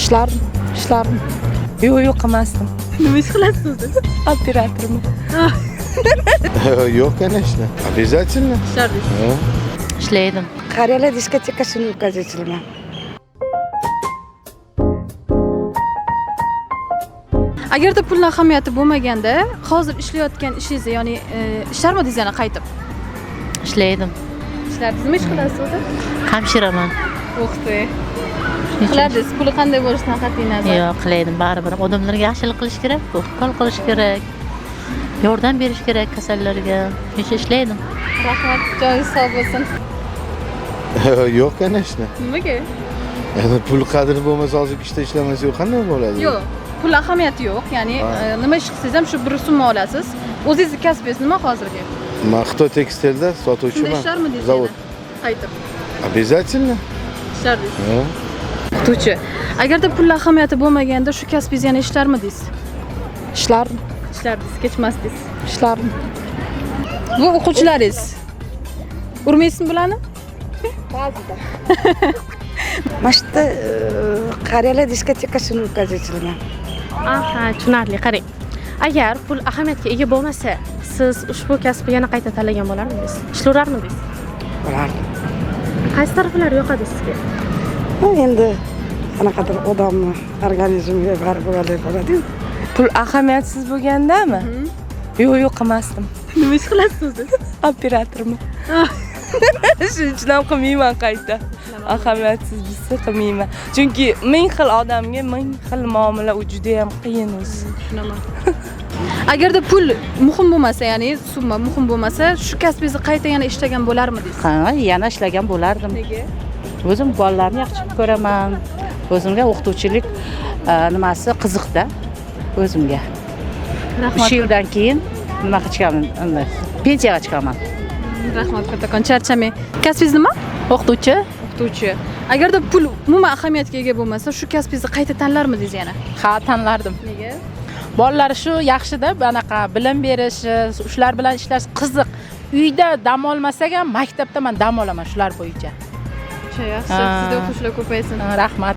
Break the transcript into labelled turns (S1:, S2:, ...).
S1: Ishlardim, ishlardim.
S2: Yo'q, yo'q, qilmasdim.
S3: Nima ish qilasiz o'zi?
S2: Operatorman.
S4: Yo'q, конечно. Обязательно.
S3: Ishlardingiz.
S4: Ha.
S5: Ishlaydim.
S6: Qaranglar, diskotekasini o'tkazuvchiman.
S3: Agarda pulni ahamiyati bo'lmaganda, hozir ishlayotgan ishingizni, ya'ni ishlarmidingiz yana qaytib?
S5: Ishlaydim.
S3: Ishlardingiz. Nima ish qilasiz o'zi?
S5: Hamshiraman.
S3: O'qdi. Qilardingiz. Puli qanday bo'lishidan qat'iy nazar.
S5: Yo'q, qilaydim baribir. Odamlarga yaxshilik qilish kerak-ku. Ukol qilish kerak. Yordam berish kerak kasallarga. Shuning uchun ishlaydim.
S3: Rahmat, joningiz sog' bo'lsin.
S4: Yo'q, конечно.
S3: Nimaga?
S4: Endi pul qadri bo'lmasa, hozir ishda ishlamasa qanday bo'ladi?
S3: Yo'q, pul ahamiyati yo'q. Ya'ni
S4: Ha.
S3: nima ish qilsangiz ham shu bir summa olasiz. O'zingizni kasbingiz nima hozirgi?
S4: Man Xitoy tekstilda
S3: Shunda
S4: sotuvchiman.
S3: ishlarmidingiz
S4: Zavod.
S3: yana? Qaytib.
S4: Обязательно.
S3: Ishlardingiz.
S4: Ha.
S3: O'qituvchi. Agarda pul ahamiyati bo'lmaganda shu kasbingizni yana ishlarmidingiz?
S1: Ishlardim,
S3: Ishlardingiz, kechmasdingiz.
S1: ishlardim.
S3: Bu o'quvchilaringiz. Urmaysizmi bularni?
S6: Ba'zida. Mana shu yerda qaranglar, diskotekasini o'tkazuvchiman.
S7: Aha, tushunarli. Qarang. Agar pul ahamiyatga ega bo'lmasa, siz ushbu kasbni yana qayta tanlagan bo'larmidingiz? Ishlayverarmidingiz?
S6: Bo'lardi.
S7: Qaysi taraflari yoqadi sizga?
S6: Ha, endi qanaqadir odamni organizmiga baribir bo'ladi-yu.
S2: Pul ahamiyatsiz bo'lgandami? Yo'q, yo'q, qilmasdim.
S3: Nima ish qilasiz o'zi?
S2: Operatorman. Shuning uchun ham qilmayman qayta. Ahamiyatsiz bo'lsa qilmayman. Chunki ming xil odamga ming xil muomala, u juda ham qiyin o'zi.
S3: Tushunaman. Agarda pul muhim bo'lmasa, ya'ni summa muhim bo'lmasa, shu kasbingizni qayta yana ishlagan bo'larmidingiz?
S8: Ha, yana ishlagan bo'lardim.
S3: Nega?
S8: O'zim bolalarni yaxshi ko'raman. O'zimga o'qituvchilik nimasi qiziqda o'zimga.
S3: Rahmat.
S8: 3 yildan keyin nima chiqaman, pensiyaga chiqaman.
S3: Rahmat kattakon, charchamang. Kasbingiz nima?
S5: O'qituvchi.
S3: O'qituvchi. Agarda pul umuman ahamiyatga ega bo'lmasa, shu kasbingizni qayta tanlarmidingiz yana?
S9: Ha, tanlardim.
S3: Nega?
S9: Bolalar shu yaxshida, anaqa bilim berishi, shular bilan ishlash qiziq. Uyda dam olmasak ham maktabda man dam olaman shular bo'yicha.
S3: Yaxshi,
S9: Ha.
S3: sizda o'quvchilar ko'paysin.
S9: Rahmat.